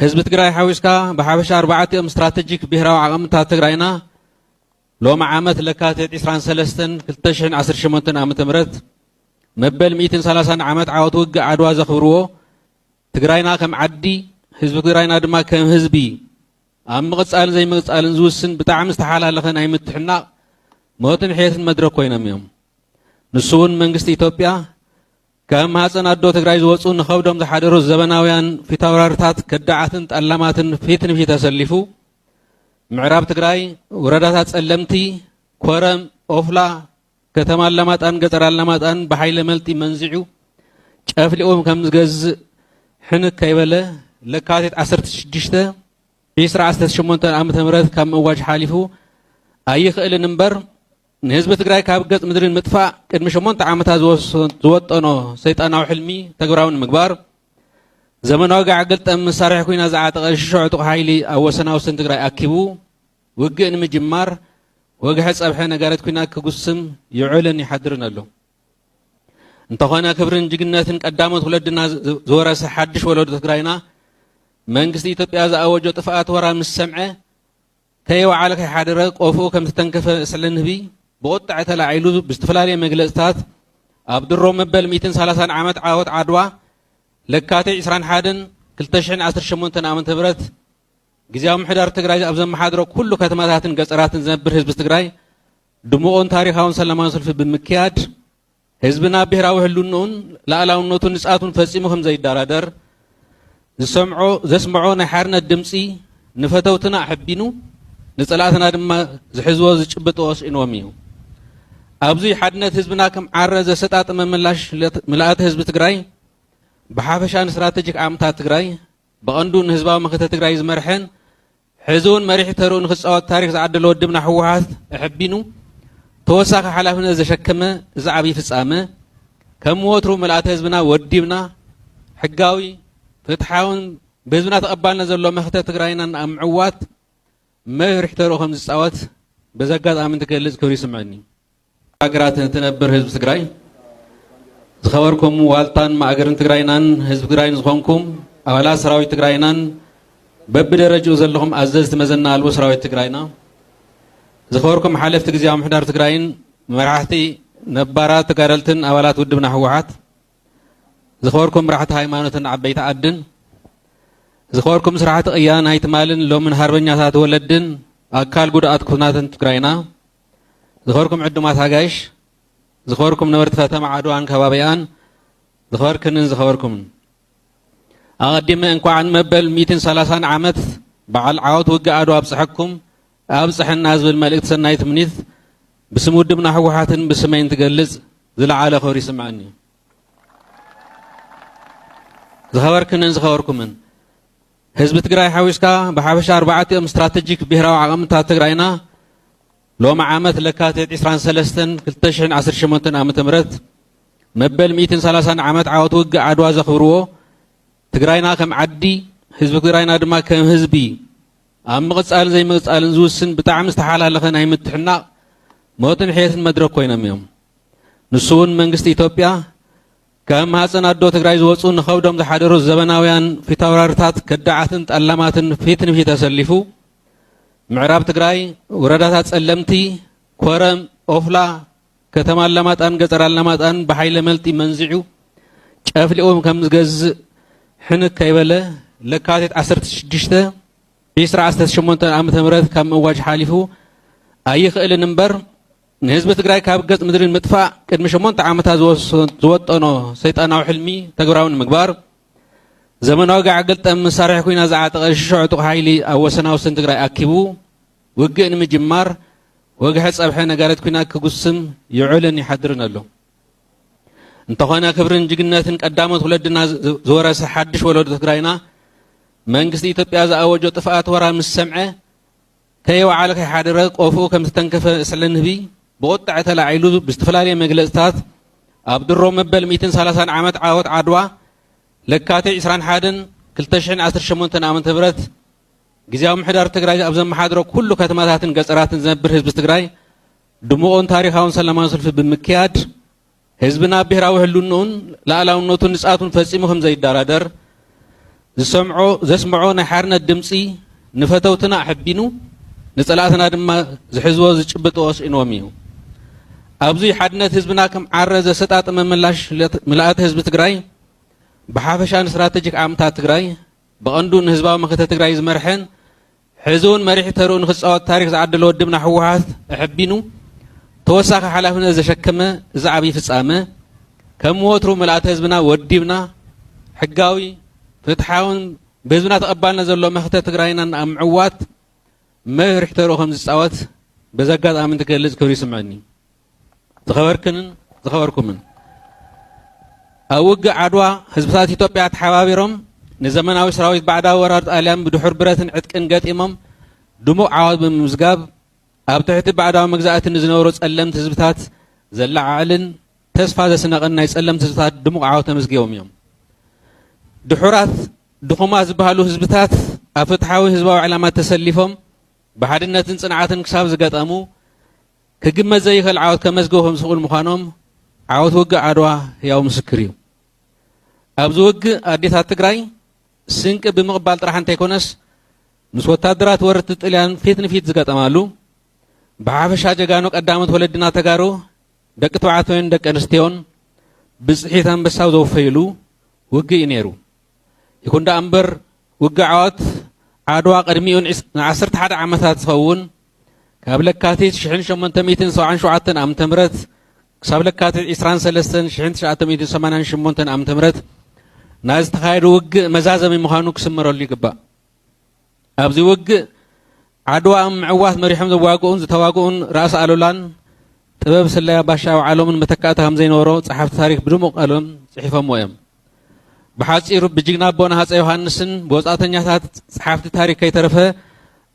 ህዝቢ ትግራይ ሓዊስካ ብሓፈሻ ኣርባዕቲኦም ስትራተጂክ ብሄራዊ ዓቕምታት ትግራይና ሎሚ ዓመት ለካቲት ዕስራን ሰለስተን ክልተ ሽሕን ዓሰርተ ሸሞንተን ዓመተ ምህረት መበል ሚእትን ሰላሳን ዓመት ዓወት ውግእ ዓድዋ ዘኽብርዎ፣ ትግራይና ከም ዓዲ፣ ህዝቢ ትግራይና ድማ ከም ህዝቢ ኣብ ምቕጻልን ዘይምቕጻልን ዝውስን ብጣዕሚ ዝተሓላለኸ ናይ ምትሕናቕ ሞትን ሕየትን መድረኽ ኮይኖም እዮም። ንሱ እውን መንግስቲ ኢትዮጵያ ካብ ማህፀን ኣዶ ትግራይ ዝወፁ ንኸብዶም ዝሓደሩ ዘበናውያን ፊታውራርታት ከዳዓትን ጠላማትን ፊት ንፊት ኣሰሊፉ ምዕራብ ትግራይ ወረዳታት ጸለምቲ፣ ኮረም፣ ኦፍላ፣ ከተማ ኣላማጣን ገጠር ኣላማጣን ብሓይለ መልጢ መንዚዑ ጨፍሊቑ ከም ዝገዝእ ሕንክ ከይበለ ለካቲት ዓሰርተ ሽዱሽተ ዕስራ ዓሰርተ ሸሞንተ ዓመተ ምህረት ካብ ምእዋጅ ሓሊፉ ኣይኽእልን እምበር ንህዝቢ ትግራይ ካብ ገጽ ምድሪ ንምጥፋእ ቅድሚ ሸሞንተ ዓመታት ዝወሰ- ዝወጠኖ ሰይጣናዊ ሕልሚ ተግባራዊ ንምግባር ዘመናዊ ጋዕ ገልጠም መሳርሒ ኩናት ዝዓጠቐ ሽሾ ዕጡቕ ሓይሊ ኣብ ወሰና ወሰን ትግራይ ኣኪቡ ውግእ ንምጅማር ወግሐ ጸብሐ ነጋሪት ኩናት ክጉስም ይውዕልን ይሓድርን ኣሎ። እንተኾነ ክብርን ጅግነትን ቀዳሞት ወለድና ዝ- ዝወረሰ ሓድሽ ወለዶ ትግራይና መንግስቲ ኢትዮጵያ ዝኣወጆ ጥፍኣት ወራር ምስ ሰምዐ ከይወዓለ ከይሓደረ ቆፍኡ ከም ዝተተንከፈ ስለ ንህቢ ብቁጥዐ ተላዒሉ ብዝተፈላለየ መግለፅታት ኣብ ድሮ መበል ሚእትን ሰላሳን ዓመት ዓወት ዓድዋ ለካቲት ዕስራን ሓደን ክልተ ሽሕን ዓሰርተ ሸሞንተን ዓመተ ምህረት ግዝያዊ ምሕዳር ትግራይ ኣብ ዘመሓድሮ ኩሉ ከተማታትን ገጠራትን ዝነብር ህዝቢ ትግራይ ድሙቕን ታሪኻውን ሰላማዊ ሰልፊ ብምክያድ ህዝብና ብሄራዊ ህልውንኡን ላእላውነቱን ንፅኣቱን ፈፂሙ ከም ዘይደራደር ዝሰምዖ ዘስምዖ ናይ ሓርነት ድምፂ ንፈተውትና ኣሕቢኑ ንፀላእትና ድማ ዝሕዝዎ ዝጭብጥዎ ስኢንዎም እዩ። ኣብዚ ሓድነት ህዝብና ከም ዓረ ዘሰጣጥመ ምላሽ ምልኣተ ህዝቢ ትግራይ ብሓፈሻ ንስትራተጂክ ዓቕምታት ትግራይ ብቐንዱ ንህዝባዊ መኸተ ትግራይ ዝመርሐን ሕዚ እውን መሪሕ ተርኡ ንክፃወት ታሪክ ዝዓደለ ወድብና ህወሓት ኣሕቢኑ ተወሳኺ ሓላፍነት ዘሸከመ እዚ ዓብዪ ፍፃመ ከም ወትሩ ምልኣተ ህዝብና ወዲብና ሕጋዊ ፍትሓውን ብህዝብና ተቐባልነት ዘለዎ መኸተ ትግራይና ኣብ ምዕዋት መሪሕ ተርኡ ከም ዝፃወት በዚ ኣጋጣሚ እንትገልፅ ክብሪ ይስምዐኒ። ሃገራት እትነብር ህዝቢ ትግራይ ዝኸበርኩም ዋልታን ማእገርን ትግራይናን ህዝቢ ትግራይን ዝኾንኩም ኣባላት ሰራዊት ትግራይናን በብደረጅኡ ዘለኹም ኣዘዝቲ መዘና ኣልቦ ሰራዊት ትግራይና ዝኸበርኩም ሓለፍቲ ግዝያዊ ምሕዳር ትግራይን መራሕቲ ነባራት ተጋደልትን ኣባላት ውድብና ህወሓት ዝኸበርኩም መራሕቲ ሃይማኖትን ዓበይቲ ዓድን ዝኸበርኩም ስራሕቲ ቅያ ናይ ትማልን ሎምን ሃርበኛታት ወለድን ኣካል ጉድኣት ኩናትን ትግራይና ዝኸበርኩም ዕዱማት ኣጋይሽ ዝኸበርኩም ነበርቲ ከተማ ዓድዋን ከባቢኣን ዝኸበርክንን ዝኸበርኩምን ኣቐዲመ እንኳዕ ንመበል ሚእትን ሰላሳን ዓመት በዓል ዓወት ውግእ ዓድዋ ኣብፀሐኩም ኣብፀሐና ዝብል መልእክቲ ሰናይ ትምኒት ብስም ውድብና ህወሓትን ብስመይን ትገልፅ ዝለዓለ ክብሪ ይስምዐኒ እዩ። ዝኸበርክንን ዝኸበርኩምን ህዝቢ ትግራይ ሓዊስካ ብሓፈሻ ኣርባዕቲኦም ስትራተጂክ ብሄራዊ ዓቕምታት ትግራይና ሎሚ ዓመት ለካቲት ዕስራን ሰለስተን ክልተ ሽሕን ዓሰርተ ሸሞንተን ዓመተ ምህረት መበል ሚእትን ሰላሳን ዓመት ዓወት ውግእ ዓድዋ ዘኽብርዎ ትግራይና ከም ዓዲ ህዝቢ ትግራይና ድማ ከም ህዝቢ ኣብ ምቕፃልን ዘይምቕፃልን ዝውስን ብጣዕሚ ዝተሓላለኸ ናይ ምትሕናቕ ሞትን ሕየትን መድረክ ኮይኖም እዮም። ንሱ እውን መንግስቲ ኢትዮጵያ ካብ ማህፀን ኣዶ ትግራይ ዝወፁ ንኸብዶም ዝሓደሩ ዘበናውያን ፊታውራርታት ከዳዓትን ጠላማትን ፊት ንፊት ኣሰሊፉ ምዕራብ ትግራይ ወረዳታት ፀለምቲ፣ ኮረም፣ ኦፍላ፣ ከተማ ኣላማጣን ገጠር ኣላማጣን ብሓይለ መልጢ መንዚዑ ጨፍሊቑ ከም ዝገዝእ ሕንክ ከይበለ ለካቲት ዓሰርተ ሽዱሽተ ዕስራ ዓሰርተ ሸሞንተ ዓመተ ምህረት ካብ ምእዋጅ ሓሊፉ ኣይኽእልን እምበር ንህዝቢ ትግራይ ካብ ገጽ ምድሪ ንምጥፋእ ቅድሚ ሸሞንተ ዓመታት ዝወሰ- ዝወጠኖ ሰይጣናዊ ሕልሚ ተግባራዊ ንምግባር ዘመናዊ ጋዕ ገልጠም መሳርሒ ኩናት ዝዓጠቐ ሽሾ ዕጡቕ ሓይሊ ኣብ ወሰና ወሰን ትግራይ ኣኪቡ ውግእ ንምጅማር ወግሐ ጸብሐ ነጋሪት ኩናት ክጉስም ይውዕልን ይሓድርን ኣሎ። እንተኾነ ክብርን ጅግነትን ቀዳሞት ወለድና ዝ- ዝወረሰ ሓድሽ ወለዶ ትግራይና መንግስቲ ኢትዮጵያ ዝኣወጆ ጥፍኣት ወራር ምስ ሰምዐ ከየወዓለ ከይሓደረ ቆፍኡ ከም ዝተንከፈ ስለ ንህቢ ብቁጥዐ ተላዒሉ ብዝተፈላለየ መግለፅታት ኣብ ድሮ መበል ሚእትን ሰላሳን ዓመት ዓወት ዓድዋ ለካቲት ዕስራን ሓደን ክልተ ሽሕን ዓሰርተ ሸሞንተን ዓመተ ምህረት ግዝያዊ ምሕዳር ትግራይ ኣብ ዘመሓድሮ ኩሉ ከተማታትን ገፀራትን ዝነብር ህዝቢ ትግራይ ድሙቕን ታሪኻውን ሰላማዊ ሰልፊ ብምክያድ ህዝብና ብሄራዊ ህልውንኡን ላእላውነቱን ንፅኣቱን ፈፂሙ ከም ዘይደራደር ዝሰምዖ ዘስምዖ ናይ ሓርነት ድምፂ ንፈተውትና ኣሕቢኑ፣ ንፀላእትና ድማ ዝሕዝዎ ዝጭብጥዎ ስኢንዎም እዩ። ኣብዚ ሓድነት ህዝብና ከም ዓረ ዘሰጣጥመ ምላሽ ምልኣተ ህዝቢ ትግራይ ብሓፈሻን ስትራተጂክ ዓቕምታት ትግራይ ብቐንዱ ንህዝባዊ መኸተ ትግራይ ዝመርሐን ሕዚ እውን መሪሕ ተርኡ ንክፃወት ታሪክ ዝዓደለ ወድብና ህወሓት ኣሕቢኑ ተወሳኺ ሓላፍነት ዘሸከመ እዚ ዓብዪ ፍፃመ ከም ወትሩ ምልኣተ ህዝብና ወዲብና ሕጋዊ፣ ፍትሓውን ብህዝብና ተቐባልነት ዘለዎ መኸተ ትግራይና ኣብ ምዕዋት መሪሕ ተርኡ ከም ዝፃወት በዚ ኣጋጣሚ እንትገልፅ ክብሪ ይስምዐኒ። ዝኸበርክንን ዝኸበርኩምን፣ ኣብ ውግእ ዓድዋ ህዝብታት ኢትዮጵያ ተሓባቢሮም ንዘመናዊ ሰራዊት ባዕዳዊ ወራር ጣልያን ብድሑር ብረትን ዕጥቅን ገጢሞም ድሙቕ ዓወት ብምምዝጋብ ኣብ ትሕቲ ባዕዳዊ መግዛእቲ ንዝነበሩ ጸለምቲ ህዝብታት ዘለዓዕልን ተስፋ ዘስነቕን ናይ ጸለምቲ ህዝብታት ድሙቕ ዓወት ተመዝጊቦም እዮም። ድሑራት ድኹማት ዝበሃሉ ህዝብታት ኣብ ፍትሓዊ ህዝባዊ ዕላማ ተሰሊፎም ብሓድነትን ጽንዓትን ክሳብ ዝገጠሙ ክግመት ዘይኽእል ዓወት ከመዝግቡ ከም ዝኽእሉ ምዃኖም ዓወት ውግእ ዓድዋ ህያው ምስክር እዩ። ኣብዚ ውግእ ኣዴታት ትግራይ ስንቂ ብምቕባል ጥራሕ እንተይኮነስ ምስ ወታደራት ወረርቲ ጥልያን ፊት ንፊት ዝገጠማሉ ብሓፈሻ ጀጋኑ ቀዳሞት ወለድና ተጋሩ ደቂ ተባዕትዮን ደቂ ኣንስትዮን ብፅሒት ኣንበሳው ዘወፈይሉ ውግእ እዩ ነይሩ። ይኹን ደኣ እምበር ውግእ ዓወት ዓድዋ ቅድሚኡ ንዓሰርተ ሓደ ዓመታት ዝኸውን ካብ ለካቲት ሽሕን ሸሞንተ ሚእትን ሰብዓን ሸውዓተን ዓመተ ምህረት ክሳብ ለካቲት ዕስራን ሰለስተን ሽሕን ትሽዓተ ሚእትን ሰማንያን ሸሞንተን ዓመተ ምህረት ናይ ዝተኻየደ ውግእ መዛዘሚ ምዃኑ ክስመረሉ ይግባእ። ኣብዚ ውግእ ዓድዋ ኣብ ምዕዋት መሪሖም ዘዋግኡን ዝተዋግኡን ራእሲ ኣሉላን ጥበብ ስለያ ባሻ ኣውዓሎምን መተካእታ ከም ዘይነበሮ ጸሓፍቲ ታሪክ ብድሙቕ ቀለም ጽሒፎምዎ እዮም። ብሓጺሩ ብጅግና ኣቦና ሃጸይ ዮሃንስን ብወጻእተኛታት ጸሓፍቲ ታሪክ ከይተረፈ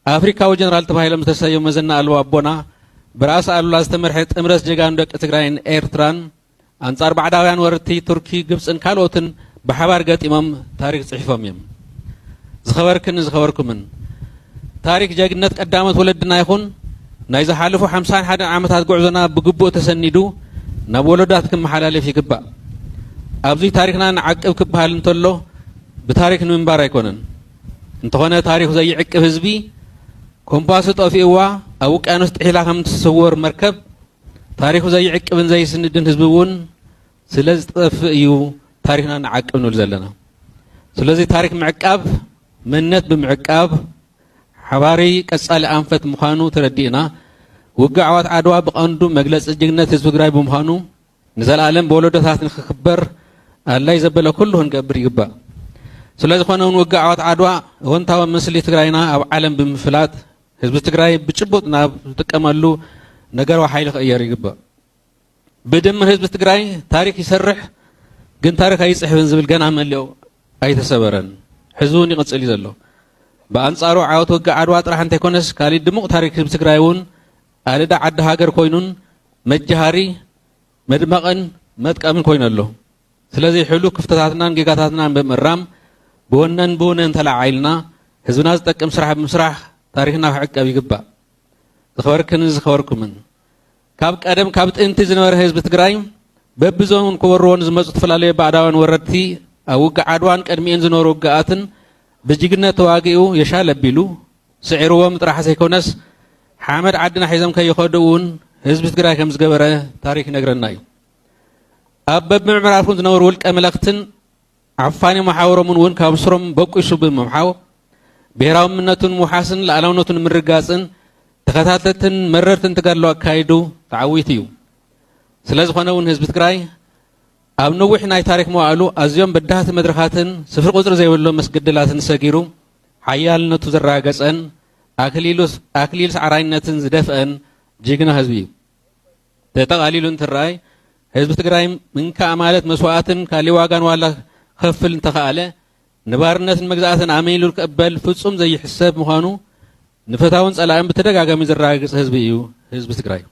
ኣፍሪካዊ ጀነራል ተባሂሎም ዝተሰየሙ መዘና ኣልቦ ኣቦና ብራእሲ ኣሉላ ዝተመርሐ ጥምረት ጀጋኑ ደቂ ትግራይን ኤርትራን ኣንጻር ባዕዳውያን ወረርቲ ቱርኪ፣ ግብጽን ካልኦትን ብሓባር ገጢሞም ታሪክ ጽሒፎም እዮም። ዝኸበርክን ዝኸበርኩምን፣ ታሪክ ጀግንነት ቀዳሞት ወለድና ይኹን ናይ ዝሓለፉ ሓምሳን ሓደን ዓመታት ጉዕዞና ብግቡእ ተሰኒዱ ናብ ወለዶታት ክመሓላለፍ ይግባእ። ኣብዚ ታሪክና ንዓቅብ ክበሃል እንተሎ ብታሪክ ንምንባር ኣይኮነን። እንተኾነ ታሪኹ ዘይዕቅብ ህዝቢ ኮምፓሱ ጠፊእዋ ኣብ ውቅያኖስ ጥሒላ ከም ትስወር መርከብ ታሪኹ ዘይዕቅብን ዘይስንድን ህዝቢ እውን ስለ ዝጠፍእ እዩ ታሪክና ንዓቅብ ንብል ዘለና። ስለዚ ታሪክ ምዕቃብ መንነት ብምዕቃብ ሓባሪ ቀጻሊ ኣንፈት ምዃኑ ተረዲእና ውግእ ዓወት ዓድዋ ብቐንዱ መግለጺ ጅግነት ህዝቢ ትግራይ ብምዃኑ ንዘለኣለም ብወለዶታት ንክኽበር ኣድላይ ዘበለ ኩሉ ክንገብር ይግባእ። ስለ ዝኾነ እውን ውግእ ዓወት ዓድዋ እወንታዊ ምስሊ ትግራይና ኣብ ዓለም ብምፍላጥ ህዝቢ ትግራይ ብጭቡጥ ናብ ዝጥቀመሉ ነገራዊ ሓይሊ ክቕየር ይግባእ። ብድምር ህዝቢ ትግራይ ታሪክ ይሰርሕ ግን ታሪክ ኣይፅሕፍን ዝብል ገና መሊኡ ኣይተሰበረን። ሕዚ እውን ይቕፅል እዩ ዘሎ። ብኣንፃሩ ዓወት ውግእ ዓድዋ ጥራሕ እንተይኮነስ ካሊእ ድሙቕ ታሪክ ህዝቢ ትግራይ እውን ኣልዳ ዓዲ ሃገር ኮይኑን መጃሃሪ መድመቕን መጥቀምን ኮይኑ ኣሎ። ስለዚ ሕሉፍ ክፍተታትናን ጌጋታትናን ብምእራም ብወነን ብውነን ተለዓዒልና ህዝብና ዝጠቅም ስራሕ ብምስራሕ ታሪክና ክዕቀብ ይግባእ። ዝኸበርክንን ዝኸበርኩምን፣ ካብ ቀደም ካብ ጥንቲ ዝነበረ ህዝቢ ትግራይ በብዘበኑን ክወርዎ ንዝመፁ ዝተፈላለዩ ባዕዳውያን ወረድቲ ኣብ ውግእ ዓድዋን ቅድሚኡን ዝነበሩ ውግኣትን ብጅግነት ተዋጊኡ የሻል ኣቢሉ ስዒርዎም ጥራሕ ዘይኮነስ ሓመድ ዓድና ሒዞም ከይኸዱ እውን ህዝቢ ትግራይ ከም ዝገበረ ታሪክ ይነግረና እዩ። ኣብ በብምዕራፉን ዝነበሩ ውልቀ መለኽትን ዓፋኒ መሓውሮምን እውን ካብ ስሮም በቂሱ ብምምሓው ብሄራዊ መንነቱን ምውሓስን ሉኣላውነቱን ምርግጋፅን ተኸታተልትን መረርትን ተጋድሎ ኣካይዱ ተዓዊቱ እዩ። ስለ ዝኾነ እውን ህዝቢ ትግራይ ኣብ ነዊሕ ናይ ታሪክ መዋእሉ ኣዝዮም በዳህቲ መድረኻትን ስፍሪ ቁፅሪ ዘይብሎም መስገደላትን ሰጊሩ ሓያልነቱ ዘረጋገፀን ኣክሊሉ ኣክሊል ሰዓራይነትን ዝደፍአን ጅግና ህዝቢ እዩ። ተጠቓሊሉ እንትረኣይ ህዝቢ ትግራይ ምንካእ ማለት መስዋእትን ካሊእ ዋጋን ዋላ ከፍል እንተኸኣለ ንባርነትን መግዛእትን ኣመይሉ ክቕበል ፍጹም ዘይሕሰብ ምዃኑ ንፈታውን ጸላእን ብተደጋጋሚ ዘረጋግጸ ህዝቢ እዩ ህዝቢ ትግራይ።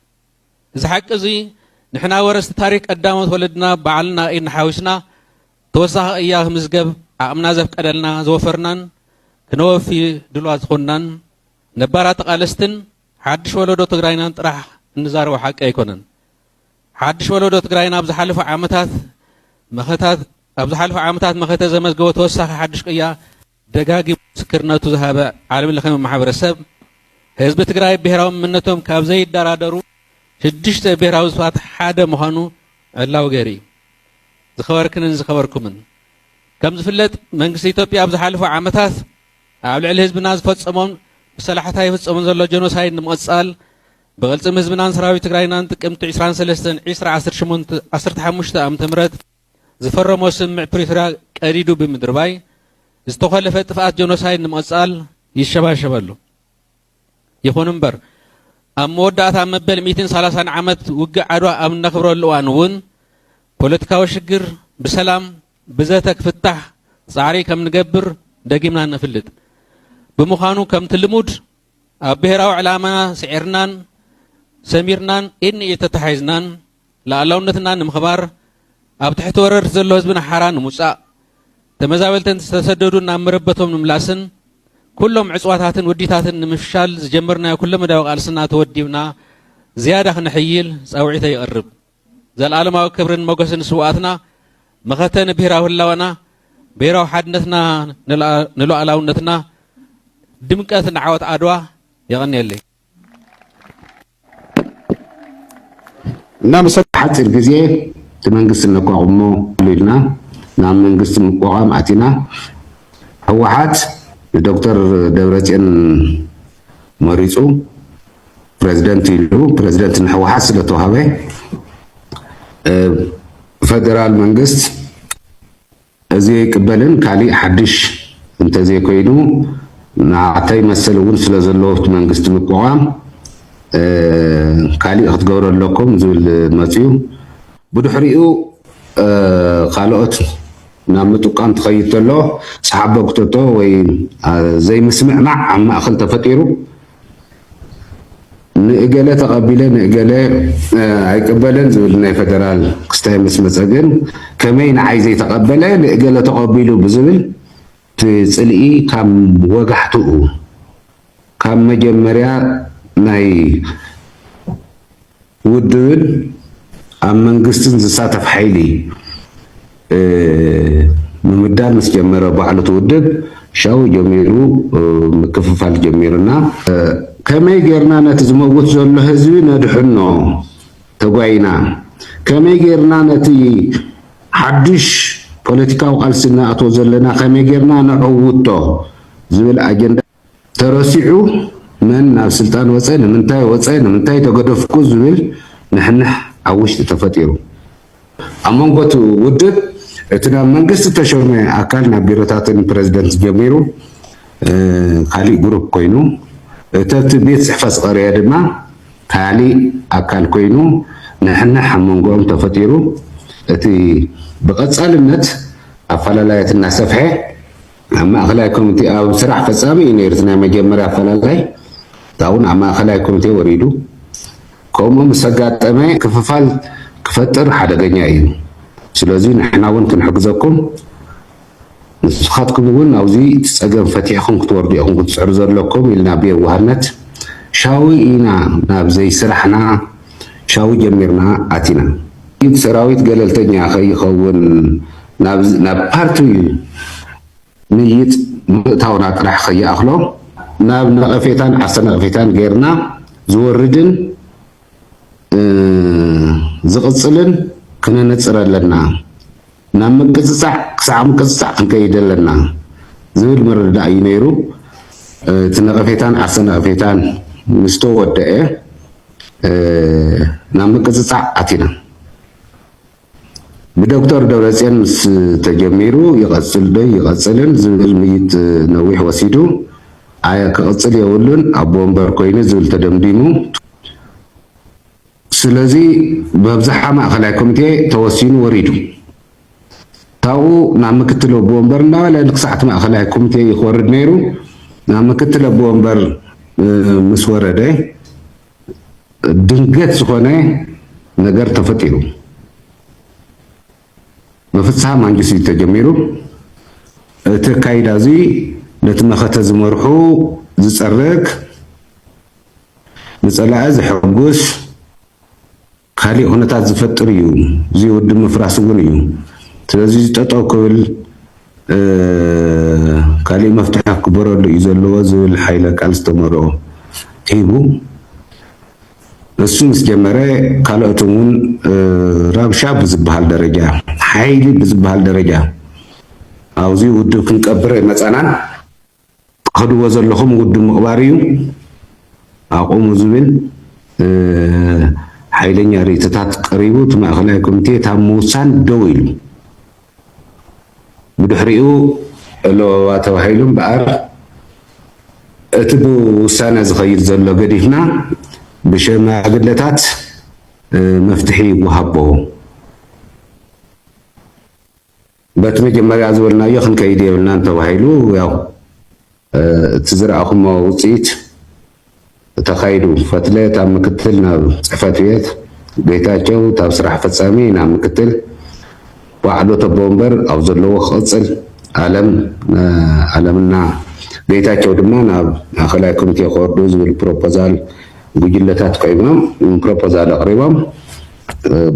እዚ ሓቂ እዚ ንሕና ወረስቲ ታሪክ ቀዳሞት ወለድና ባዕልና ኢድና ሓዊስና ተወሳኺ ቅያ ክምዝገብ ዓቕምና ዘፍቀደልና ዝወፈርናን ክነወፊ ድሉዋት ዝኾንናን ነባራት ተቓለስትን ሓድሽ ወለዶ ትግራይናን ጥራሕ እንዛረቦ ሓቂ ኣይኮነን። ሓድሽ ወለዶ ትግራይና ኣብ ዝሓለፉ ዓመታት መኸታት ኣብ ዝሓለፉ ዓመታት መኸተ ዘመዝገቦ ተወሳኺ ሓድሽ ቅያ ደጋጊሙ ምስክርነቱ ዝሃበ ዓለም ለኸ ማሕበረሰብ፣ ህዝቢ ትግራይ ብሄራዊ መንነቶም ካብ ዘይደራደሩ ሽዱሽተ ብሄራዊ ህዝብታት ሓደ ምዃኑ ዕላዊ ገይሩ እዩ። ዝኸበርክንን ዝኸበርኩምን፣ ከም ዝፍለጥ መንግስቲ ኢትዮጵያ ኣብ ዝሓለፉ ዓመታት ኣብ ልዕሊ ህዝብና ዝፈጸሞን ብሰላሕታ ይፍጸሞን ዘሎ ጀኖሳይድ ንምቕጻል ብቕልጽም ህዝብናን ሰራዊት ትግራይናን ጥቅምቲ ዕስራን ሰለስተን ዕስራ ዓሰርተ ሸሞንተ ዓሰርተ ሓሙሽተ ዓመተ ምህረት ዝፈረሞ ስምምዕ ፕሪቶርያ ቀዲዱ ብምድርባይ ዝተኾለፈ ጥፍኣት ጀኖሳይድ ንምቕጻል ይሸባሸበሉ። ይኹን እምበር ኣብ መወዳእታ መበል ሚእትን ሰላሳን ዓመት ውግእ ዓድዋ ኣብ እነኽብረሉ እዋን እውን ፖለቲካዊ ሽግር ብሰላም ብዘተ ክፍታሕ ጻዕሪ ከም ንገብር ደጊምና ነፍልጥ። ብምዃኑ ከምቲ ልሙድ ኣብ ብሄራዊ ዕላማና ስዒርናን ሰሚርናን ኢድ ንኢድ ተተሓሒዝናን ሉኣላውነትና ንምኽባር ኣብ ትሕቲ ወረርቲ ዘሎ ህዝብና ሓራ ንምውጻእ ተመዛበልትን ዝተሰደዱ ናብ መረበቶም ንምምላስን ኩሎም ዕጽዋታትን ውዲታትን ንምፍሻል ዝጀመርናዮ ኩለመዳያዊ ቃልስና ተወዲብና ዝያዳ ክነሕይል ጻውዒተይ የቕርብ። ዘልኣለማዊ ክብርን ሞገስን ንስውኣትና፣ መኸተ ንብሄራዊ ህላወና፣ ብሄራዊ ሓድነትና፣ ንሉኣ-፣ ንሉኣላውነትና፣ ድምቀት ንዓወት ዓድዋ። የቐንየለይ። እናመሰ-፣ ሓፂር ግዜ እቲ መንግስቲ ነቋቁሞ ኢልና ናብ መንግስቲ ምቋቋም ኣቲና። ህወሓት ንዶክተር ደብረፅዮን መሪፁ ፕሬዝደንት ኢሉ ፕሬዝደንት ንህወሓት ስለተዋሃበ፣ እ፣ ፈደራል መንግስት እዚ ይቅበልን ካሊእ ሓድሽ እንተዘይኮይኑ፣ ናተይ መሰል እውን ስለ ዘለዎ እቲ መንግስቲ ምቋቋም፣ እ፣ ካሊእ ክትገብሩ ኣለኩም ዝብል መፅዩ። ብድሕሪኡ፣ እ፣ ካልኦት ናብ ምጥቃም ትኸይድ ተሎ፣ ሰሓቦ ክተቶ ወይ፣ እ፣ ዘይምስምዕማዕ ኣብ ማእከል ተፈጢሩ፣ ንእገለ ተቐቢለ ንእገለ፣ እ፣ ኣይቅበልን ዝብል ናይ ፈደራል ክስታይ ምስ መጸ ግን፣ ከመይ ንዓይ ዘይተቐበለ ንእገለ ተቐቢሉ ብዝብል፣ እቲ ጽልኢ ካብ ወጋሕትኡ፣ ካብ መጀመርያ ናይ ውድብን ኣብ መንግስትን ዝሳተፍ ሓይሊ፣ እ፣ ምምዳል ምስ ጀመረ፣ ባዕሉ እቲ ውድብ ሻው ጀሚሩ፣ እ፣ ምክፍፋል ጀሚሩና። እ፣ ከመይ ጌርና ነቲ ዝመውት ዘሎ ህዝቢ ነድሕኖ ተጓይና? ከመይ ጌርና ነቲ ሓድሽ ፖለቲካዊ ቃልሲ እናኣተወ ዘለና ከመይ ጌርና ነዕውቶ ዝብል ኣጀንዳ ተረሲዑ፣ መን ናብ ስልጣን ወፀ፣ ንምንታይ ወፀ፣ ንምንታይ ተገደፍኩ ዝብል ንሕንሕ ኣብ ውሽጢ ተፈጢሩ። ኣብ መንጎ እቲ ውድብ፣ እቲ ናብ መንግስቲ ተሾመ ኣካል፣ ናብ ቢሮታትን ፕሬዝደንት ጀሚሩ፣ እ፣ ካሊእ ግሩፕ ኮይኑ፣ እቲ ኣብቲ ቤት ጽሕፈት ዝቐረየ ድማ ካሊእ ኣካል ኮይኑ፣ ንሕንሕ ኣብ መንጎኦም ተፈጢሩ። እቲ ብቐጻልነት ኣፈላላያት እናሰፍሐ፣ ኣብ ማእከላይ ኮሚቴ፣ ኣብ ስራሕ ፈጻሚ እዩ ነይሩ እቲ ናይ መጀመርያ ኣፈላላይ። ካብኡ ናብ ማእከላይ ኮሚቴ ወሪዱ። ከምኡ ምስ ኣጋጠመ፣ ክፍፋል ክፈጥር ሓደገኛ እዩ። ስለዚ ንሕና እውን ክንሕግዘኩም፣ ንስኻትኩም እውን ናብዚ እቲ ጸገም ፈቲሕኩም ክትወርዱ ኢኹም ክትጽዕሩ ዘለኩም ኢልና ብየዋህነት ሻዊ ኢና ናብ ዘይስራሕና ሻዊ ጀሚርና ኣቲና። ሰራዊት ገለልተኛ ከይኸውን ናብ፣ ናብ ፓርቲ ምይጥ ምእታውና ጥራሕ ከይኣኽሎ ናብ ነቐፌታን ዓርሰ ነቐፌታን ጌርና ዝወርድን፣ እ፣ ዝቕጽልን ክነነጽር ኣለና። ናብ ምቅጽጻዕ፣ ክሳዕ ምቅጽጻዕ ክንከይድ ኣለና ዝብል ምርድዳእ እዩ ነይሩ። እቲ ነቐፌታን ዓርሰ ነቐፌታን ምስ ተወደአ፣ እ፣ ናብ ምቅጽጻዕ ኣቲና። ብዶክተር ደብረጽዮን ምስ ተጀሚሩ ይቐጽል ዶ ይቐጽልን ዝብል ምይጥ ነዊሕ ወሲዱ፣ ኣየ ክቕጽል የብሉን፣ ኣቦ ወንበር ኮይኑ ዝብል ተደምዲሙ። ስለዚ ብኣብዝሓ ማእከላይ ኮሚቴ ተወሲኑ ወሪዱ። ካብኡ ናብ ምክትል ኣቦ ወንበር እናበለ ንክሳዕ እቲ ማእከላይ ኮሚቴ እዩ ክወርድ ነይሩ። ናብ ምክትል ኣቦ ወንበር፣ እ፣ ምስ ወረደ ድንገት ዝኾነ ነገር ተፈጢሩ። ብፍስሃ ማንጁስ እዩ ተጀሚሩ። እቲ ኣካይዳ እዚ ነቲ መኸተ ዝመርሑ ዝጸርግ፣ ንጸላኢ ዘሐጉስ፣ ካሊእ ኩነታት ዝፈጥር እዩ። እዚ ውድብ ምፍራስ እውን እዩ። ስለዚ እዚ ጠጠው ክብል፣ ካሊእ መፍትሒ ክግበረሉ እዩ ዘለዎ ዝብል ሓይለ ቃል ዝተመልኦ ሂቡ። እሱ ምስ ጀመረ ካልኦት እውን ረብሻ ብዝበሃል ደረጃ፣ ሓይሊ ብዝበሃል ደረጃ ኣብዚ ውድብ ክንቀብር መፀናን ክኽድዎ ዘለኹም ውድብ ምቕባር እዩ ኣቑሙ ዝብል ሓይለኛ ርእይቶታት ቀሪቡ፣ እቲ ማእኸላይ ኮሚቴ ታብ ምውሳን ደው ኢሉ። ብድሕሪኡ ለበዋ ተባሂሉ እምበኣር፣ እቲ ብውሳነ ዝኸይድ ዘሎ ገዲፍና ብሸማግለታት መፍትሒ ይወሃቦ። በቲ መጀመርያ ዝበልናዮ ክንከይድ የብልናን ተባሂሉ፣ ያው እቲ ዝረኣኹሞ ውፅኢት ተኻይዱ። ፈትለ ካብ ምክትል ናብ ፅሕፈት ቤት፣ ጌታቸው ካብ ስራሕ ፈፃሚ ናብ ምክትል፣ ባዕሉ ተቦ ወንበር ኣብ ዘለዎ ክቕፅል፣ ኣለም ኣለምና ጌታቸው ድማ ናብ ማእኸላይ ኮሚቴ ክወርዱ ዝብል ፕሮፖዛል ጉጅለታት ኮይኖም ፕሮፖዛል ኣቕሪቦም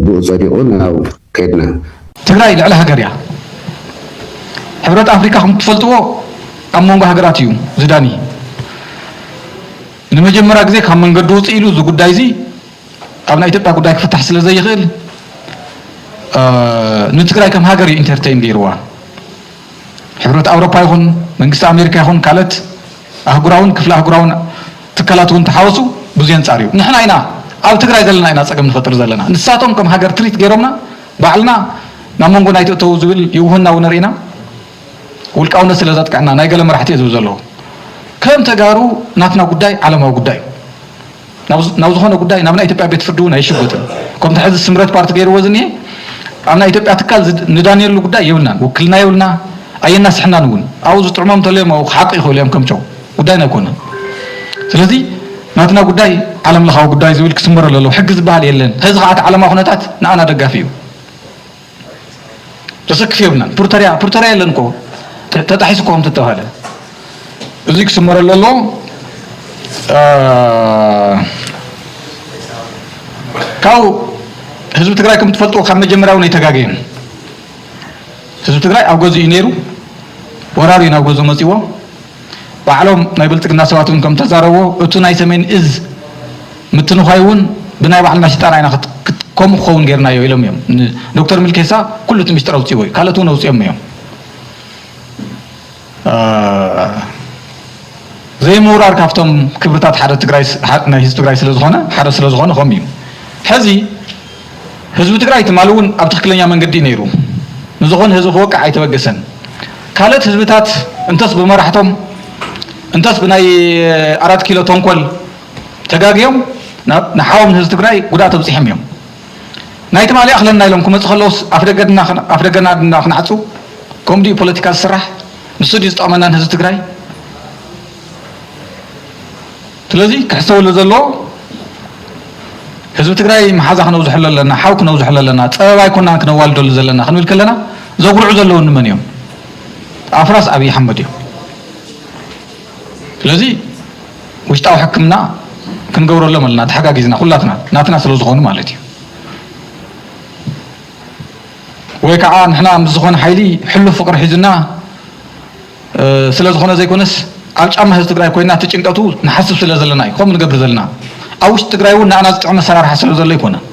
ብኡ ፀዲቑ ናብ ከድና። ትግራይ ልዕሊ ሃገር እያ። ሕብረት ኣፍሪካ ከም ትፈልጥዎ ኣብ መንጎ ሃገራት እዩ ዝዳኒ። ንመጀመርያ ግዜ ካብ መንገዲ ውፅእ ኢሉ እዚ ጉዳይ እዚ ኣብ ናይ ኢትዮጵያ ጉዳይ ክፍታሕ ስለ ዘይኽእል ንትግራይ ከም ሃገር እዩ ኢንተርቴን ገይርዋ። ሕብረት ኣውሮፓ ይኹን መንግስቲ ኣሜሪካ ይኹን ካልኦት ኣህጉራውን ክፍለ ኣህጉራውን ትካላት እውን ተሓወሱ ብዙ ኣንፃር እዩ። ንሕና ኢና ኣብ ትግራይ ዘለና ኢና ፀገም ንፈጥር ዘለና። ንሳቶም ከም ሃገር ትሪት ገይሮምና ባዕልና ናብ መንጎ ናይ ትእተው ዝብል ይውህና እውን ርኢና ውልቃውነት ስለ ዘጥቅዕና ናይ ገለ መራሕቲ እየ ዝብል ዘለኹ። ከም ተጋሩ ናትና ጉዳይ ዓለማዊ ጉዳይ እዩ። ናብ ዝኾነ ጉዳይ ናብ ናይ ኢትዮጵያ ቤት ፍርዲ እውን ኣይሽጎጥን። ከምቲ ሕዚ ስምረት ፓርቲ ገይርዎ ዝኒሀ ኣብ ናይ ኢትዮጵያ ትካል ንዳንየሉ ጉዳይ የብልናን። ውክልና የብልና፣ ኣየናስሕናን እውን። ኣብኡ ዝጥዕሞም እንተልዮም ኣብኡ ክሓቁ ይኽእሉ እዮም ከም ቸው። ጉዳይና ኣይኮነን። ስለዚ ናትና ጉዳይ ዓለም ለኻዊ ጉዳይ ዝብል ክስመረሉ ኣለዎ። ሕጊ ዝበሃል የለን። ሕዚ ከዓ እቲ ዓለማዊ ኩነታት ንኣና ደጋፊ እዩ። ዘሰክፍ የብልናን። ፕሪቶርያ ፕሪቶርያ የለን እኮ ተጣሒሱ እኮ ከም ተተባሃለ እዚ ክስመረሉ ኣለዎ። ካብኡ ህዝቢ ትግራይ ከም ትፈልጥዎ ካብ መጀመርያ እውን ኣይተጋገየን። ህዝቢ ትግራይ ኣብ ገዝኡ እዩ ነይሩ። ወራር እዩ ናብ ገዝኡ መፂዎ። ባዕሎም ናይ ብልፅግና ሰባት እውን ከም ተዛረብዎ እቱ ናይ ሰሜን እዝ ምትንዃይ እውን ብናይ ባዕልና ሽጣራ ኢና ከምኡ ክኸውን ገይርናዮ ኢሎም እዮም። ዶክተር ሚልኬሳ ኩሉ እቲ ሚስጥር ኣውፅዎ እዩ። ካልኦት እውን ኣውፅኦም እዮም። ዘይምውራር ካብቶም ክብርታት ሓደ ትግራይ ናይ ህዝቢ ትግራይ ስለዝኾነ ሓደ ስለዝኾነ ከም እዩ። ሕዚ ህዝቢ ትግራይ ትማሊ እውን ኣብ ትክክለኛ መንገዲ ነይሩ። ንዝኾነ ህዝቢ ክወቅዕ ኣይተበገሰን። ካልኦት ህዝብታት እንተስ ብመራሕቶም እንተስ ብናይ ኣራት ኪሎ ተንኮል ተጋግዮም ንሓዎም ንህዝቢ ትግራይ ጉድኣት ኣብፂሖም እዮም። ናይ ትማሊ ኣኽለና ኢሎም ክመፁ ከለውስ ኣፍደገና ክንዓፁ ከምኡ ድዩ ፖለቲካ ዝስራሕ? ንሱ ድዩ ዝጠቕመና ንህዝቢ ትግራይ? ስለዚ ክሕሰበሉ ዘለዎ ህዝቢ ትግራይ መሓዛ ክነብዝሐሉ ኣለና፣ ሓው ክነብዝሐሉ ኣለና፣ ፀበባ ኣይኮናን ክነዋልደሉ ዘለና ክንብል ከለና ዘጉርዑ ዘለዉ ንመን እዮም? ኣፍራስ ኣብይ ኣሕመድ እዮም። ስለዚ ውሽጣዊ ሕክምና ክንገብረሎም ኣለና ተሓጋጊዝና ኩላትና ናትና ስለ ዝኾኑ ማለት እዩ። ወይ ከዓ ንሕና ምስ ዝኾነ ሓይሊ ሕሉፍ ፍቕሪ ሒዙና ስለ ዝኾነ ዘይኮነስ ኣብ ጫማ ህዝቢ ትግራይ ኮይና እቲ ጭንቀቱ ንሓስብ ስለ ዘለና እዩ ከምኡ ንገብር ዘለና። ኣብ ውሽጢ ትግራይ እውን ንኣና ዝጥዕም ኣሰራርሓ ስለ ዘሎ ኣይኮነን።